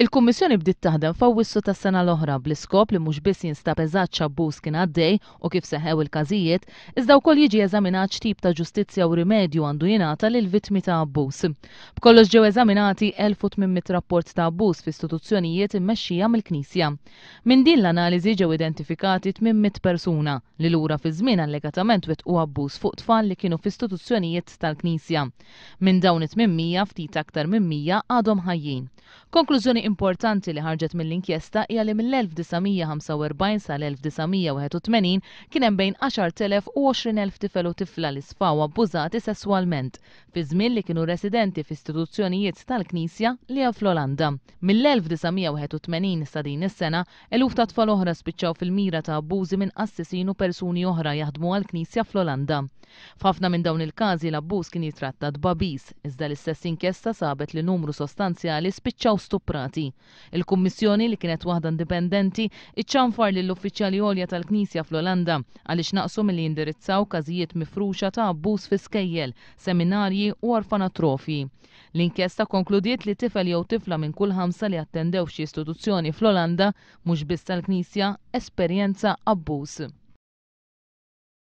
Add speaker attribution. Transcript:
Speaker 1: Il-Kummissjoni bdiet taħdem f'Awwissu tas-sena l-oħra bl-iskop li mhux biss jinstab eżatt x'abbuż kien għaddej u kif seħħew il-każijiet, iżda wkoll jiġi eżaminat x'tip ta' ġustizzja u rimedju għandu jingħata lill-vittmi ta' abbuż. B'kollox ġew eżaminati 1,800 rapport ta' abbuż f'istituzzjonijiet immexxija mill-Knisja. Minn din l-analiżi ġew identifikati 800 persuna li lura fiż-żmien allegatament wettqu abbuż fuq tfal li kienu f'istituzzjonijiet tal-Knisja. Minn dawn it-800, ftit aktar minn 100 għadhom ħajjin. Konklużjoni importanti li ħarġet mill-inkjesta hija li mill-1945 sal-1981 kien hemm bejn 10,000 u 20,000 tifel u tifla li sfaw abbużati sesswalment fi żmien li kienu residenti f'istituzzjonijiet tal-Knisja li hemm fl-Olanda. Mill-1981 sa din is-sena, eluf ta' tfal oħra spiċċaw fil-mira ta' abbużi minn qassisin u persuni oħra jaħdmu għall-Knisja fl-Olanda. F'ħafna minn dawn il-każi l-abbuż kien jitratta tbagħbis, iżda l-istess inkjesta sabet li numru sostanzjali spiċċaw stuprati. Il-Kummissjoni, li kienet waħda indipendenti, iċċanfar lill-uffiċjali għolja tal-Knisja fl-Olanda għaliex naqsu milli jindirizzaw każijiet mifruxa ta' abbuż fi skejjel, seminarji u orfanatrofji. L-inkjesta kkonkludiet li tifel jew tifla minn kull ħamsa li attendew f'xi istituzzjoni fl-Olanda, mhux biss tal-Knisja, esperjenza abbuż.